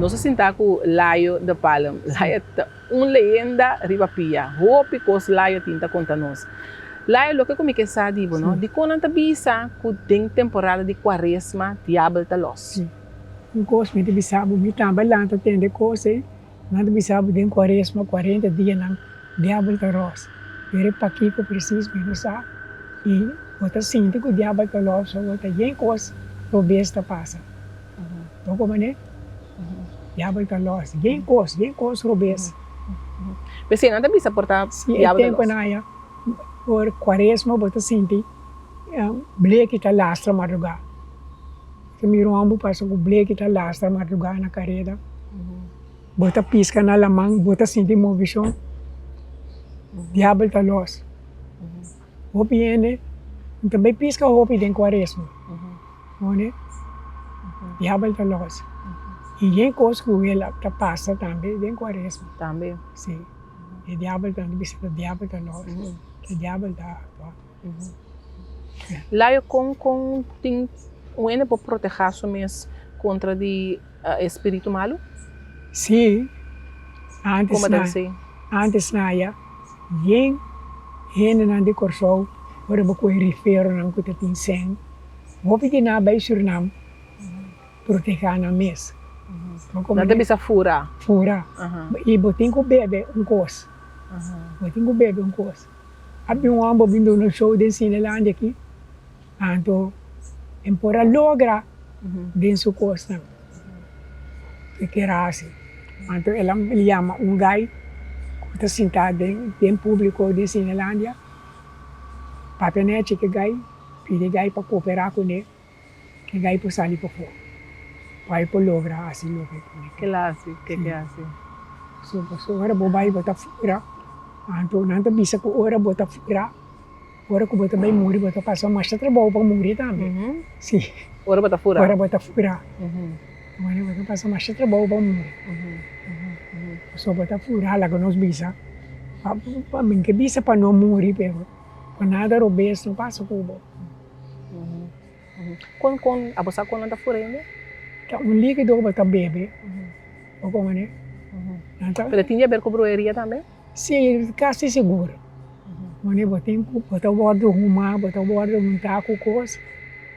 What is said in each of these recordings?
Nos a sinta ku Layo de Palm. Layo ta un leyenda riba pia. Hopi kos Layo tin ta konta nos. Layo, loke ku mi ke sa di bo, no? Dikon nan ta bisa ku den temporada di kuaresma diabel ta lòs? Sí. Un kos mi ta bisa bo, mi tambe lanta tende kos ei. Nan ta bisa bo den kuaresma, kuarenta dianan, diabel ta ròs. Pero e pakiko presis mi no sa. I bo ta sinti ku diabel ta lòs, so bo ta yen kos robes ta pasa. Bo manera? Diabel ta lòs. Yen kos, yen kos robes. P'esei nan ta bisa por ta Si e tempu nan aya, ora kuaresma bo ta sinti bleki ta lastra madrugá. Bo ta mira un hòmber pasa ku bleki ta lastra madrugá na kareda. Bo ta piska na laman, bo ta sinti movishon. Diabel ta lòs. Hopi hende no ta bai piska hopi den kuaresma. Pone diabel ta los. I yen kos ku el ta pasa tambe den kuaresma. Tambe. Si. E diabel ta bisa ta diabel ta los. E diabel ta aktua. Layo kon kon tin un hende por proteha su mes kontra di e spiritu malu? Si. Antes na antes na ya yen hendenan di Kòrsou ora bo kohe riferonan ku ta tin sèn. Hopi di nan a bai Surinam protegá nan mes. Nan ta bisa fura. Fura. I bo tin ku bebe un kos. Bo tin ku bebe un kos. A bin un hòmber bin duna un show den Cinelandia aki, anto e por a logra den su kosnan ke kier hasi. Anto el a yama un gai ku ta sintá den públiko den Cinelandia, papia nechi ke gai. Pidi gai pa kooperá kuné, ke gai por sali pafó, pa e por logra hasi loke e pone. Ke la hasi? Ke ke hasi? So pasobra ora bo bai bo ta fura, anto nan ta bisa ku ora bo ta fura, ora ku bo ta bai muri bo ta pasa masha trabou pa muri tambe. Si. Ora bo ta fura? Ora bo ta fura. Ora bo ta pasa masha trabou pa muri. Pasobra bo ta fura, laga nos bisa, pa mi ke bisa pa no muri pero. Pa nada robes no pasa ku bo. Kon kon abo sa kon nan ta fura hende? Ta un likido ku bo ta bebe. Bo komo ne? Nan ta. Pero tin di aber ku brueria tambe? Si, kasi sigur. Wanneer bo tin ku bo ta wòrdu huma, bo ta wòrdu huntá ku kos,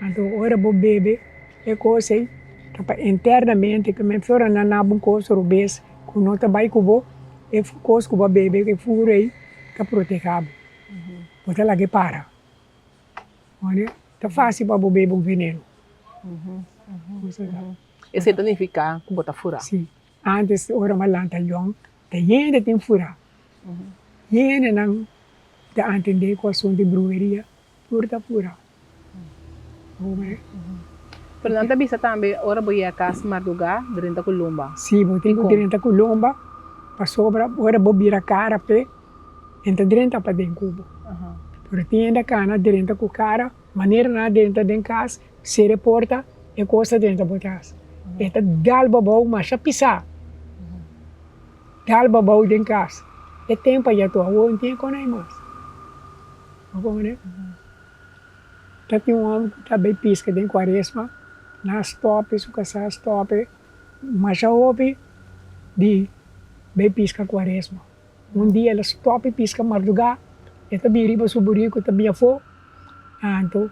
anto ora bo bebe e kos ei ta pa internamente ke men ora nan naba un kos robes ku no ta bai ku bo, e kos ku bo a bebe e fura ei ta protehá bo. Bo ta laga e para. Oye, ta fácil pa bo bebe un veneno. Esei ta nifiká ku bo ta furá. Sí. Antes ora mi a lanta yòn, ta hende tin furá. Hendenan ta atendé ku asuntu di brueria, tur ta furá. Pero nan ta bisa tambe ora bo yega kas mardugá drenta ku lomba. Sí, bo tin ku drenta ku lomba pasobra ora bo bira kara p'e, e ta drenta paden ku bo. Pero tin hende a kana drenta ku kara, manera nan a drenta den kas, sera e porta, e kos ta drenta bo tras. E ta dal bo abou masha pisá, dal bo abou den kas. E tempu a yatu, awor no tin e konai mas. Bo komprende? Ta tin un hòmber ku ta bai piska den kuaresma, nan a stòp'e, su kasá a stòp'e masha hopi di bai piska kuaresma. Un dia el a stòp e piska mardugá, e ta bin riba su buriku ta bin afó, anto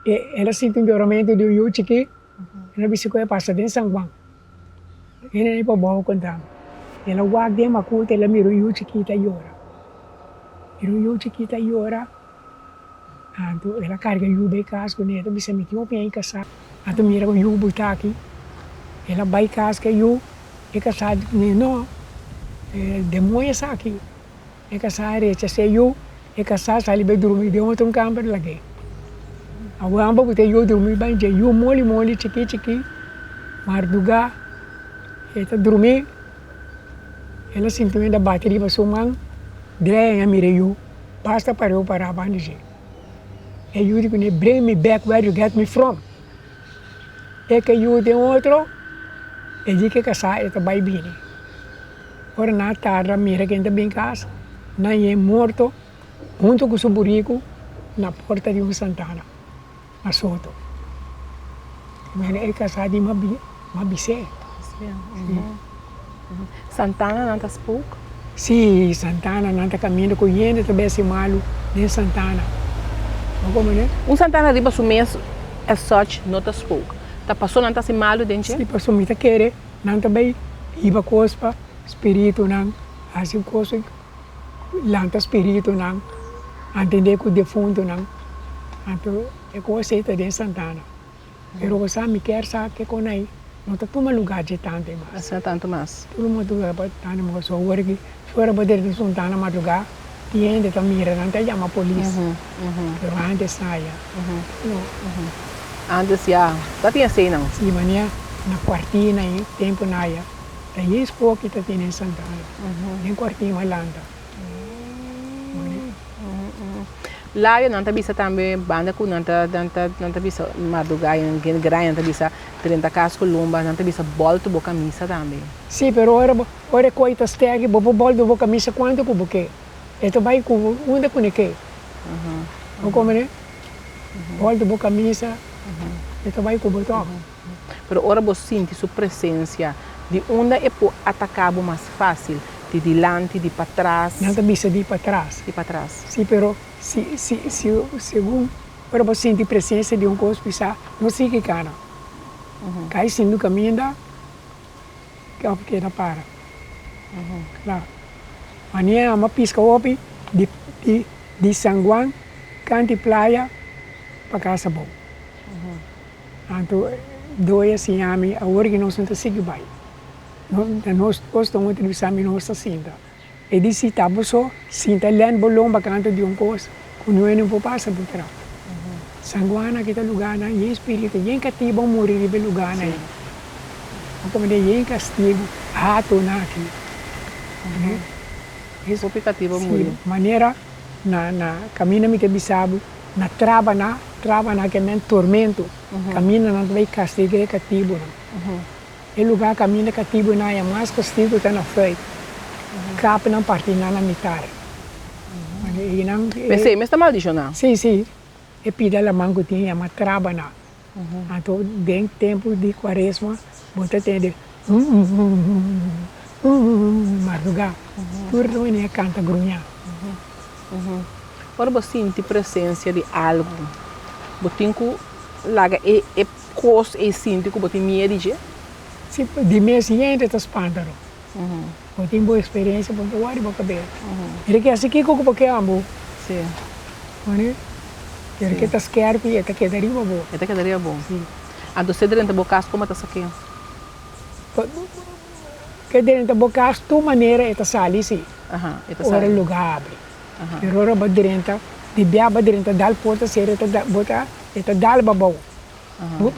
el a sinti un yoramentu di un yu chikí, el a bisa ku e pasa den San Juan. E neni pa bou konta mi. El a wak den makuta, el a mira un yu chikí ta yora. Mira un yu chikí ta yora. Anto el a carga yu bay cas cu ne, ta bisa mi tin hopi aña casa, anto mira con yu bo ta aki, el a bay cas cu e yu, e casa di cune no, e demoño esaki, e casa a rechasa e yu, e casa a sali bay drumi den otro camber lag'e. Awor amba cu ta e yu drumi bay dje, yu moli moli chiki chiki, marduga e ta drumi, el a sinti un hende a bati riba su man, dren a mira e yu. Basta pareu para banda dje. E yu di kuné, Bring me back where you get me from. E ke yu den otro, e di ke kasá e ta bai bini. Ora nan a tarda mira ken ta bin kas, nan yen morto huntu ku su buriku na porta di un santana na Soto. E kasá di m'a bis'é. Santana nan ta spook? Sí, Santana nan ta kaminda ku hende ta besi malu den Santana. Bo komprende? Un Santana riba su mes as such no ta spook. Ta paso nan ta hasi malu den dje? Sí, paso mi ta kere nan ta bai hiba kos pa spiritunan hasi kos lanta spiritunan atende ku defuntunan. Anto e kos ei ta den Santana. Pero bo sa mi kier sa ke kon ai no ta tuma lugar dje tantu ei mas. Asina tantu mas. Tur madruga pa tanda mi so awor ki si ora bo drenta su tanda madruga tin hende ta mira nan ta yama polis pero antes na ya no. Antes ya ta tin eseinan. Si mania na kuartina ei tempu na ya ta yes poki ta tene Santana den kuartin malanta. Layo nan ta bisa tambe banda ku nan ta nan ta nan ta bisa mardugá i nan gran nan ta bisa drenta kas ku lumba nan ta bisa bòltu bo kamisa tambe. Sí, pero ora bo ora e koi ta sterki bo por bòltu bo kamisa kuantu ku bo ke. E ta bai ku bo unda ku ne ke. Bo komprende? Bòltu bo kamisa e ta bai ku bo tòg. Pero ora bo sinti su presensia, di unda e por ataká bo mas fásil? Di dilanti, di patras? Nan ta bisa di patras. Di patras. Sí, pero si, si, si, segun ora bo sinti presensia di un kos pisá, no sigui kana. Kai sintu kaminda òf keda para. Kla. Manera amo a piska hopi di, di, di San Juan kanti playa pa Casa Bou. Anto Doe a siña mi awor ki nos no ta sigui bai. Na nos dos ta un entrevista mi nos ta sinta. E di si ta bo so sinta lèn bo lomba kantu di un kos ku niun hende no por pasa bo tras. San Juan aki ta lugarnan yen spiritu, yen katibu a muri riba e lugarnan ei. Bo komprende yen kastigu hatonan aki. Hopi katibu a muri. Si, manera na na kaminda mi ta bisa bo na traba na traba na ke men tormento kaminda nan ta bai kastiga e katibunan. E lugar kaminda katibunan haña mas kastigu ta na Fuik. Kap nan parti nan na mitar. Einan e. P'esei mes ta maldishoná. Si, si. E pida laman ku tin yama traba na. Anto den tempu di kuaresma bo ta tende humm mardugá. Tur ta wini a kanta gruñá. Ora bo sinti presensia di algu, bo tin ku laga e e kos ei sinti ku bo tin miedu di dje? Si, di mes hende ta spanta no. Bo tin bo eksperensia, bo no ta wòri bo kabes. Mira ke hasi kiko ku bo ke ambu. Si. Mane? Pero ke ta skèrpi e ta keda riba bo. E ta keda riba bo. Si. Anto se drenta bo kas komo ta sak'é? Ke drenta bo kas tur manera e ta sali si. Aha, e ta Ora sali. luga habri. Pero ora bo drenta, di bia bo drenta dal porta sera e ta da bo ta e ta dal bo abou.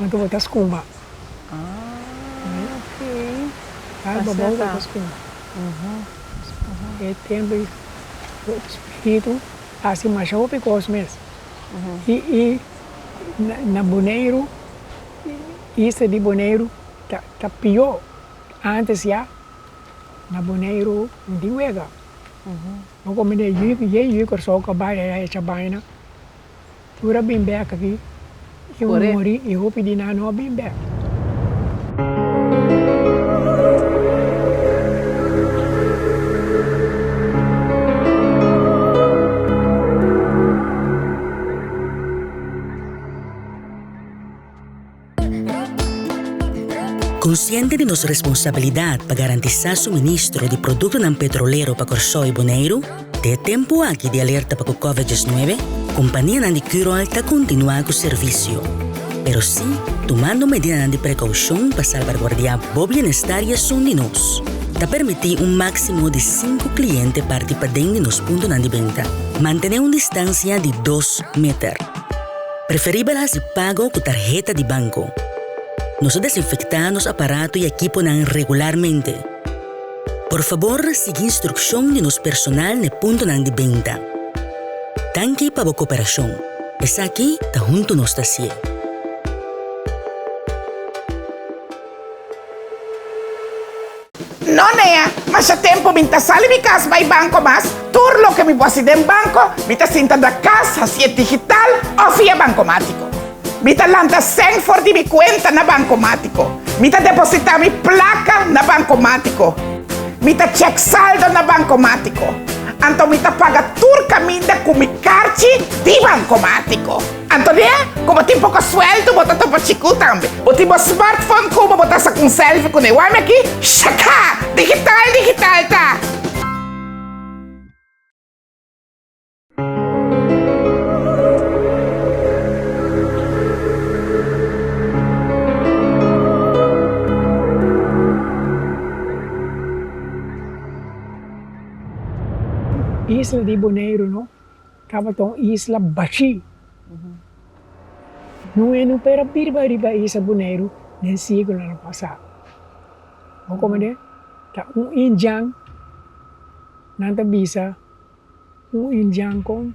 Anto bo ta skuma. Ah, ok. Dal bo abou bo ta skuma. E tempu ei spiritu hasi masha hopi kos mes. I i na Boneiru, isla di Boneiru ta ta pió. Antes ya na Boneiru no tin wega. Bo komende yu yen yu Kòrsou ku a bai aya echa baina. Tur a bin bek aki i un muri i hopi di nan no a bin bek. Konsiente di nos responsabilidat pa garantisá suministro di produktonan petrolero pa Kòrsou i Boneiru, den e tempu aki di alerta pa ku Covid diesnuebe, kompanianan di Curoil ta kontinuá ku servisio, pero sí tumando medidanan di prekoushon pa salbarguardiá bo bienestar i esun di nos. Ta permití un máksimo di sinku kliente parti paden di nos puntonan di benta. Mantené un distansia di dos meter. Preferibel hasi pago ku tarheta di banko. Nos ta desinfektá nos aparato i ekiponan regularmente. Por fabor sigui instrukshon di nos personal n'e puntonan di benta. Danki pa bo koperashon. Esaki ta huntu nos ta hasié. No Nea, masha tempo mi n'ta sali mi kas bai banko mas, tur loke mi por hasi den banko, mi ta sinta na kas hasié digital òf via bankomatiko. Mi ta lanta sèn for di mi kuenta na Bankomátiko. Mi ta depositá mi plaka na Bankomátiko. Mi ta chèk saldo na Bankomátiko. Anto mi ta paga tur kaminda ku mi karchi di Bankomátiko. Anto ne, ku bo tin poko suèldu bo ta topa chikú tambe. Bo tin bo smartphone ku bo, bo ta saka un selfie kuné. Wak mi aki, shaka! Digital, digital ta! Isla di Boneiru no tabata un isla bashí. Nun e no por a biba riba isla Boneiru den siglonan pasá. Bo komprende? Ta un indjan nan ta bisa. Un indjan kon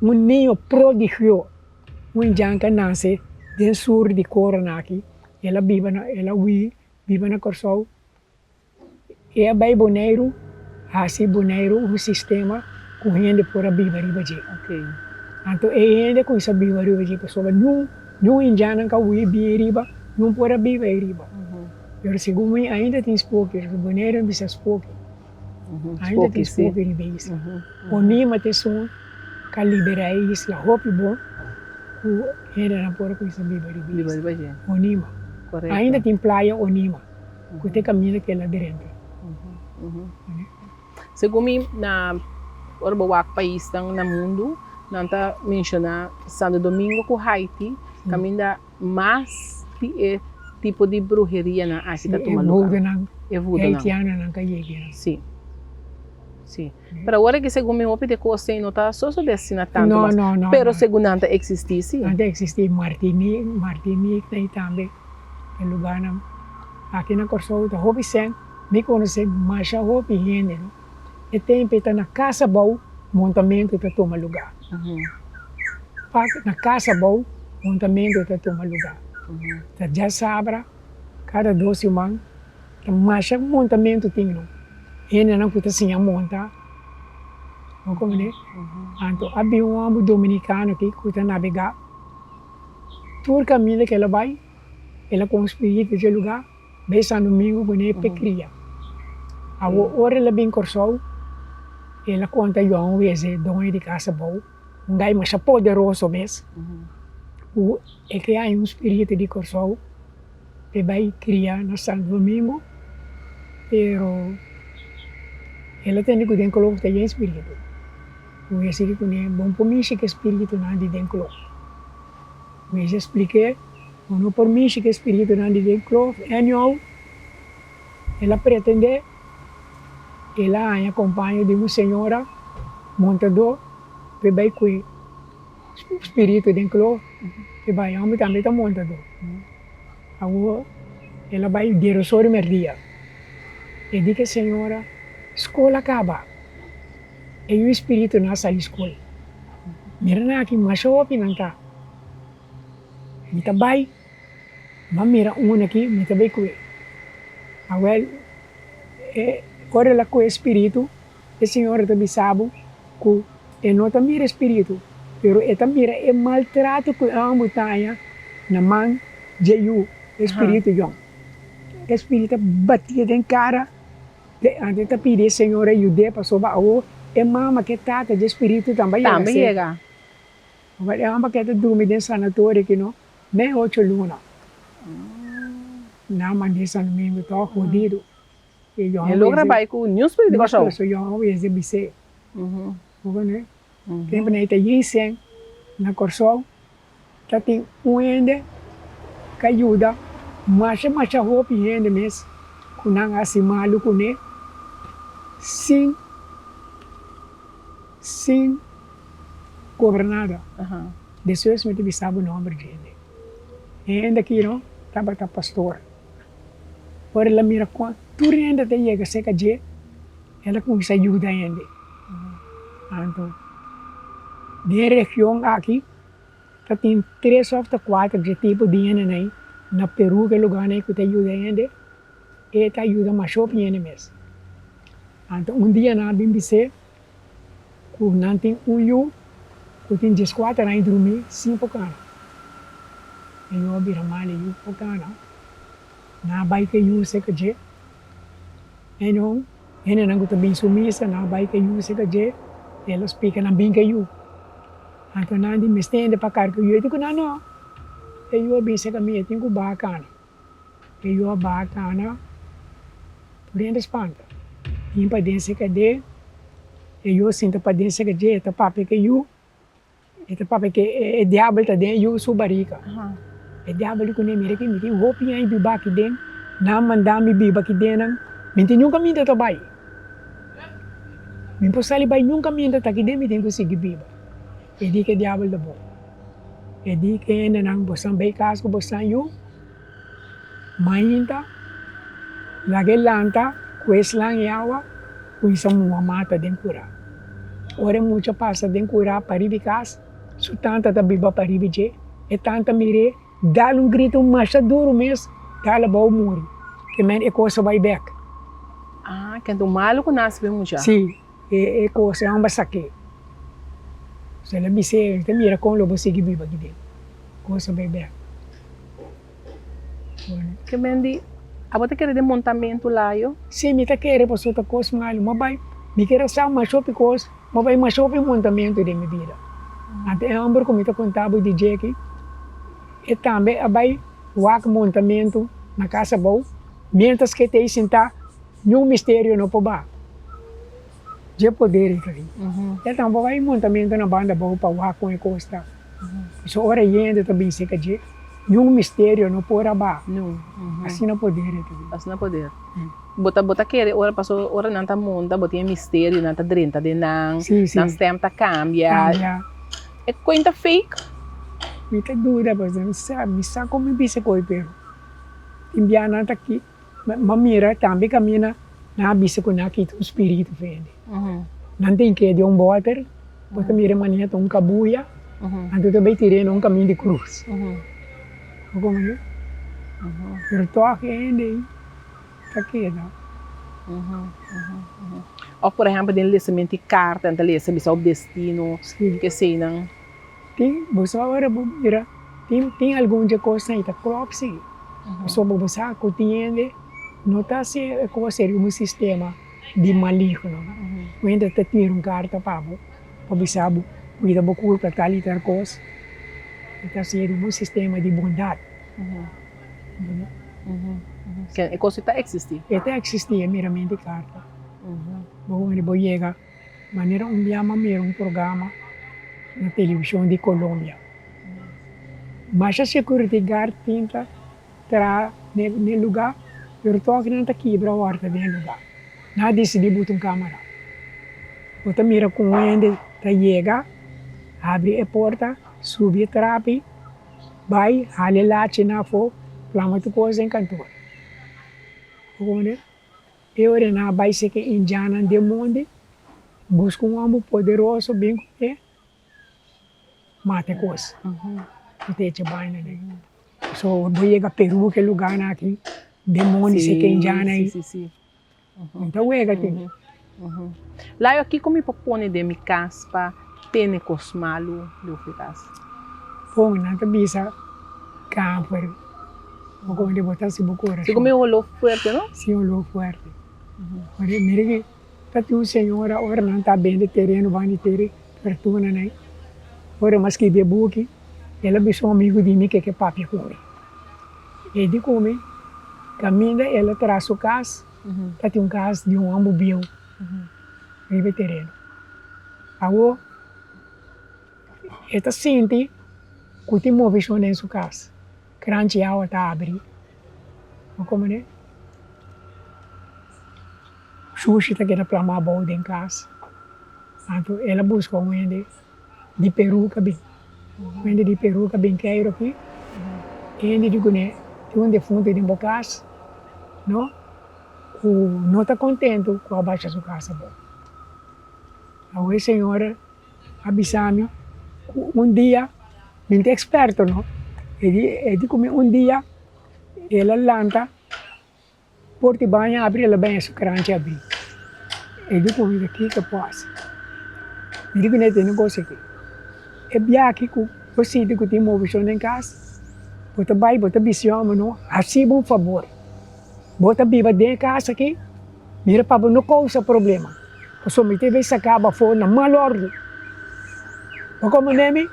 un niño prodigio, un indjan ku a nase den sur di Koronaki, el a biba na el a hui biba na Kòrsou, e a bai Boneiru hasi Boneiru un sistema ku hende por a biba riba dje. Anto e hende kuminsá biba riba dje pasobra niun niun indjannan ku a hui bin riba no por a biba ei riba. Pero segun mi ainda tin spoki, Boneiru a bisa spoki. Ainda tin spoki riba e isla. Onima ta esun ka libera e isla hopi bon ku hendenan por a kuminsá biba riba e isla. Onima. Ainda tin playa Onima ku ta e kaminda ku el a drenta. Segun mi na ora bo wak paisnan na mundu nan ta menshoná Santo Domingo ku Haiti kaminda Mas di e tipo di bruherianan aki ta tuma lugar. E voodoonan. E haitianonan ka yega. Si. Si. Pero awor aki segun mi hopi di e kos ei no ta sosode asina tantu mas. No, no, no. Pero segun nan ta eksistí si. Nan ta eksistí. Martinique, Martinique ei tambe e lugarnan. Aki na Kòrsou ta hopi sèn. Mi konosé masha hopi hende no. E tempu ei ta na Kas Abou montamentu ta tuma lugá. Pak na Kas Abou montamentu ta tuma lugá. Ta djasabra kada dos siman ta masha montamentu tin no. Hendenan ku ta siña monta bo komprende. Anto a bin un hòmber dominikano aki ku ta nabegá tur kaminda ku el a bai el a konstruí dje lugá. Bay San Domingo ku ne p'e kria. Awor ora el a bin Kòrsou, el a konta Johan Weze, doño di kas abou, un gai masha poderoso mes, ku e ke haña un spiritu di Kòrsou p'e bay kria na San Domingo, pero el a tende ku den klof ta yen spiritu. Weze di kuné, Bon por mishi ku e spiritunan di den klof. Weze a splik'é. Bo no por mishi ku e spiritunan di den klof. Anyhow, el a pretendé, el a haña kompaño di un señora montadó p'e bai ku e spiritu den klof, p'e bai. E hòmber tambe ta montadó. Awor, el a bai dierosor di mèrdia. E di ku e señora, Skol a kaba. E yu spiritunan a sali skol. Mira nan aki masha hopi nan ta. Mi ta bai, m'a mira un aki, mi ta bai kue. Awel, e ora el a kue spiritu, e señora ta bisa bo ku e no ta mira e spiritu, pero e ta mira e maltrato ku e hòmber ta haña na man dje yu, e spiritu yòn. E spiritu a batié den kara, anto e ta pidi e señora yud'é pasobra awor e mama ku e tata dje spiritu tambe a yega. Ora e homber ke ta durmi den sanatorio aki no, mei ocho luna. Nan mand'é San Domingo tòg hodido. E logra bai ku niun spiritu di Kòrsou. So Johan Wees a bis'é. Bo koné? Tempu nan e ta yen sèn na Kòrsou ta tin un hende ka yuda masha masha hopi hende mes ku nan hasi malu kuné sin sin Cobra nada. Despues mi ta bisa bo nomber di hende. E hende aki no tabata pastor. Ora el a mira con tur hende ta yega cerca dje, el a cuminsa yuda hende. Anto den e region aki ta tin tres of ta cuater dje tipo di hendenan ei na Peru ke lugarnan ei cu ta yuda hende, e ta yuda masha hopi hende mes. Anto un dia nan a bin bis'é. Ku nan tin un yu ku tin dieskuater aña drumí sin por kana. E yu a bira mal, e yu por gana. Nan a bai ku e yu serka dje. Enon, hendenan ku ta bin su misa, nan a bai ku e yu serka dje, el a splika nan bin ku e yu. Anto nan di, Mester hende pa karga e yu. E di ku nan, No, e yu a bin serka mi, e tin ku baha kana. E yu a baha kana, tur hende spanta. Bin paden serka dje, e yu a sinta paden serka dje, e ta papia ku e yu. E ta papia ke e diabel ta den e yu su barika. E diabel di kuné, Mira ki mi tin hopi aña biba aki den, nan a manda mi biba aki den nan, mi tin niun kaminda ta bai. Mi por sali bai niun kaminda ta aki den, mi tin ku sigui biba. E di ke diabel ta bon. E di ke hendenan, Bosan bai kas ku bosan yu, mainta, laga e lanta ku e slang e awa, Kuinsa muha mata den kurá. Ora e mucha pasa den kurá pariba e kas, su tanta ta biba pariba dje. E tanta mir'é, dal un grito masha duru mes, dal abou muri. Ke men e kos a bai bèk. Ah, kende un malu ku nase pa e mucha? Sí, e kos e hòmber sak'é. So el a bis'é, Mi ta mira kon lo bo sigui biba aki den. Kos a bai bèk. Ke men di, Abo ta kere den montamentu layo? Si, mi ta kere pasobra ta kos malu. Mi bai, mi kere sa mas hopi kos, mi bai mas hopi montamentu den mi bida. Anto e homber ku mi ta konta bo di dje aki, e tambe a bai wak montamentu na kas abou, mientras ke ta ei sintá, niun misterio no por baha. Dje poder e ta tin. E tambe bai montamentu na banda abou pa wak kon e kos ta. Pasobra ora yende ta bin serka dje, niun misterio no por a baha. Asina poder e ta tin. Asina poder. Bo ta bo ta kere ora pasobra ora nan ta monta bo tin e misterio, nan ta drenta den nan, nan stem ta kambia. E kuenta fake? Mi ta duda pasobra mi sa, mi sa kon mi bisa koe pero tin bia nan ta ki. Ma mira tambe camina nan a bisa cu nan a kita un spiritu fende. Nan tin ke di un boter, bo ta mira mania ta un cabuya, anto ta bay tir'e na un camin di cruz. Bo comprende? Pero toch e hende ey ta keda. Of por ehempel den lesamento di carta nan ta lesa bisa bo destino, keseynan. Tin, bo sa ora bo mira, tin tin algun dje kosnan i ta klòp si. Pasobra bo sa ku tin hende no ta hasi e kos riba un sistema di maligno. Un hende ta tira un karta pa bo, pa bisa bo kuida bo kurpa tal i tal kos, e ta hasi riba un sistema di bondat. E kos ta eksistí? E ta eksistí, e miramento di karta. Bo bo yega. Manera un bia m'a mira un programa na televishon di Colombia. Masha security guard tin ta traha n'e luga, pero tòg nan ta kibra hòrta den e luga. Nan a disidí buta un kamera. Bo ta mira ku un hende ta yega, habri e porta, subi e trapi, bai, hala e lachi na afó, plama tur kos den kantor. Bo komprende? E ora nan a bai seke indiannan den mondi, buska un homber poderoso bin ku e mata e kos. Bo ta echa baina den. So bo yega Peru ke lugarnan aki, den mondi seke indiannan ei, no ta wega tin. Layo, kiko mi por pone den mi kas pa tene kos malu leu fi kas? Bon, nan ta bisa kamfer. Bo konde bo ta hasi bo korashon. Si komo e oló fuerte, no? Si, oló fuerte. Ora, mira ki ta tin un señora, ora nan ta bende tereno banda di tera, fortuna nan. Ora mi a skibi e buki, el a bisa un amigu di mi ke ke papia ku mi. E di ku mi, kaminda el a traha su kas, ta tin un kas di un homber bieu riba e tereno. Awor. E ta sinti ku tin movishon den su kas. Kranchi awa ta abri. Bo komprende? Shushi ta keda plama abou den kas. Anto el a buska un hende di Peru ka bin. Un hende di Peru ka bin keiru aki. E hende di kuné tin un defuntu den bo kas, no, ku no ta kontentu ku a basha su kas abou. Awe señora a bisa mi ku un dia, mi no ta eksperto no, e di e di ku mi un dia el a lanta porta di baño abri el a baña su kranchi abri, e di ku mi kiko por hasi? Mi di ku no tene kos aki, e biaha ku bo sinti ku tin movishon den kas. Bo ta bai, bo ta bisa e hòmber no, hasi bo un fabor. Bo ta biba den e kas aki, mira pa bo no kousa problema, pasobra mi ta bai saka bo afó na mal òrdu. Bo komprendé mi?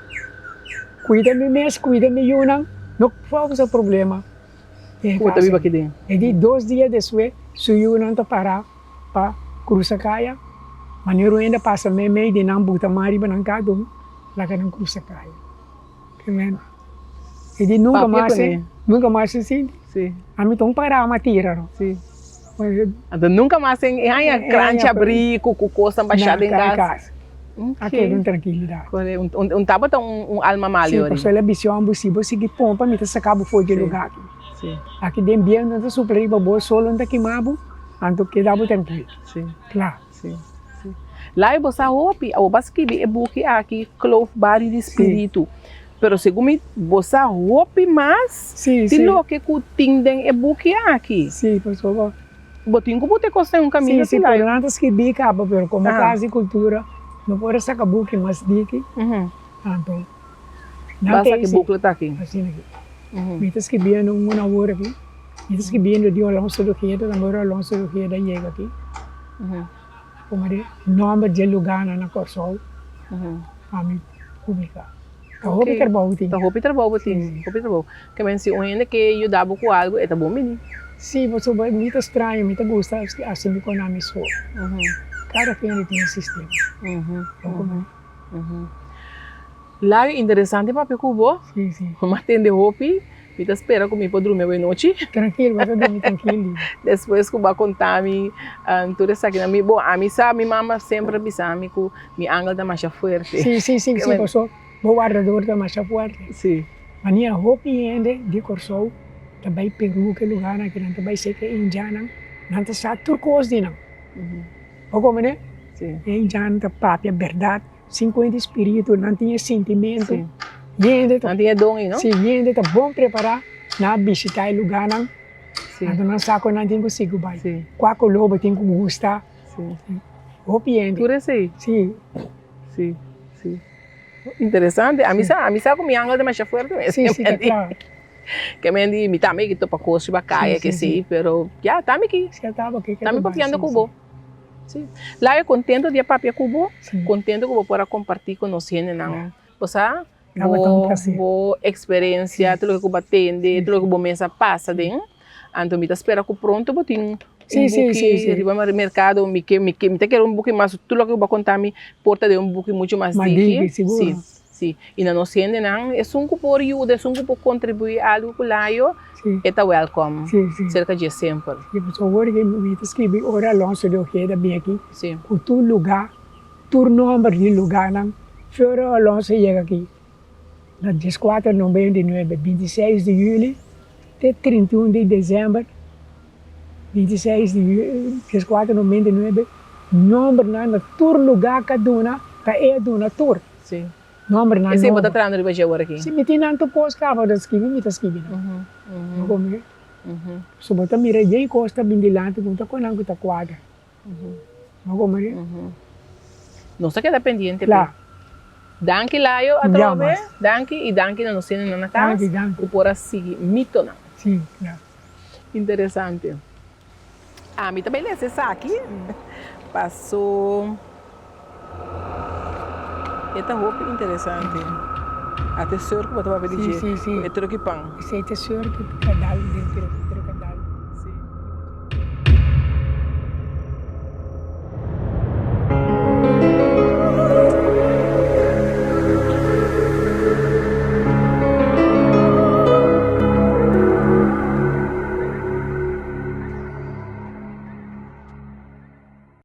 Kuida mi mes, kuida mi yunan, no kousa problema den e Ku bo ta kas biba aki. aki den. E di dos dia despues su yunan ta pará pa krusa kaya, manera un hende a pasa meimei di nan buta man riba nan kado, laga nan krusa kaya. E di nunka mas e, nunka mas e sinti. Si. Ami ta un parama tira no. Si. Anto nunka mas e haña kranchi abrí ku ku kosnan bashá den kas. A keda un trankilidat. Un tabata un alma mal yori. Si, pasobra el a bisa homber si bo sigui pompa mi ta saka bo for di e lugar aki. Si. Aki den bientu no ta supla riba bo, sol no ta kima bo, anto keda bo trankil. Si. Kla. Sí, sí. Lai bo sa hopi, abo ba skibi e buki aki, Kloof Bario di Spiritu. Pero segun mi, bo sa hopi mas Sí, di sí. loke ku tin den e buki aki. Sí, pasobra. Bo tin ku buta e kos den un Sí, kaminda sí, si, Lai. pero nan ta skibi kaba, pero komo Aha. Kas di Kultura no por a saka buki mas diki, anto nan Basta ta ki esi. bukle ta aki. Asina aki. Mi ta skibiendo un awor aki. Mi ta skibiendo di Alonso de Ojeda, tambe ora Alonso de Ojeda yega aki. Como di nomber dje lugarnan na Kòrsou pa mi publiká. Ta hopi trabou tin. Ta hopi trabou bo tin, hopi trabou. Ke men si un hende ke yuda bo ku algu e ta bon bini. Si, pasobra mi ta straño, mi ta gusta hasi mi kon ami so. Kada kende tin e sistema. Layo interesante papia ku bo. Sí, sí. Mi a tende hopi. Mi ta spera ku mi por drumi awe nochi. Trankil, bo ta drumi trankil. Despues ku bo a konta mi tur esakinan. Mi, bo, ami sa mi mama semper a bisa mi ku mi angel ta masha fuerte. Sí, sí, sí, sí, paso bo wardador ta masha fuerte. Sí. Manera hopi hende di Kòrsou ta bai Peru, ke lugarnan ku nan ta bai seka e indiannan, nan ta sa tur kos di nan. Bo komprende? Sí. E indiannan ta papia bèrdat. Sin ku hende spiritu nan tin e sintimentu, hende ta Nan tin e don ei, no? Si, hende ta bon prepará nan a bishitá e lugánan, anto nan sa ku nan tin ku sigui bai, kua koló bo tin ku gusta, hopi hende. Tur esei? Si. Si, si. Interesante. Ami sa, ami sa ku mi angel ta masha fuerte mes. Si, si, ta kla. Ke men di, mi tambe ki topa kos riba kaya, ke si, pero ya, ta mi aki. Si, ta bo aki. Ta mi papiando ku bo. Sí. Laia contento di a papia cu bo, contento cu bo por a comparti cu nos hendenan. Bo sa, bo, bo experiencia, tur loke cu bo a tende, tur loke cu bo mes a pasa den. Anto mi ta spera cu pronto bo tin un buki riba mercado. Mi ke, mi ke, mi ta kere un buki mas, tur loke cu bo a conta mi por ta den un buki mucho mas diki. Sí. Sí, i na nos hendenan, esun ku por yuda, esun ku por kontribuí algu ku Layo, e ta wèlkòm serka dje semper. Sí, pasobra ora ku mi ta skibi ora Alonso de Ojeda bin aki, ku tur lugá, tur nòmber di lugánan, fe ora Alonso yega aki, na dieskuater noventa i nuebe, bintiseis di yüli te 31 di desèmber, 26 di yüli, dieskuater noventa i nuebe, nòmbernan na tur lugá ku a duna, ta e a duna tur. Sí. Nomber nan Esei bo ta nobo. trahando riba dje awor aki? Sí, mi tin nan tur kos kaba ta skibi, mi ta skibi nan. Bo komprende? So bo ta mira dje kos ta bin dilanti ku ta kon nan ku ta kuadra. Bo komprende? Nos ta keda pendiente p'e. Kla. Danki Layo atrobe. Danki i danki na nos hendenan na kas Danki, danki. ku por a sigui mitonan. Sí, kla. Interesante. Ami ta bai lesa esaki paso e ta hopi interesante. Ata e seur ku bo ta papia di dje ku e truki pan. Esei ta e seur ku ta dal den truki.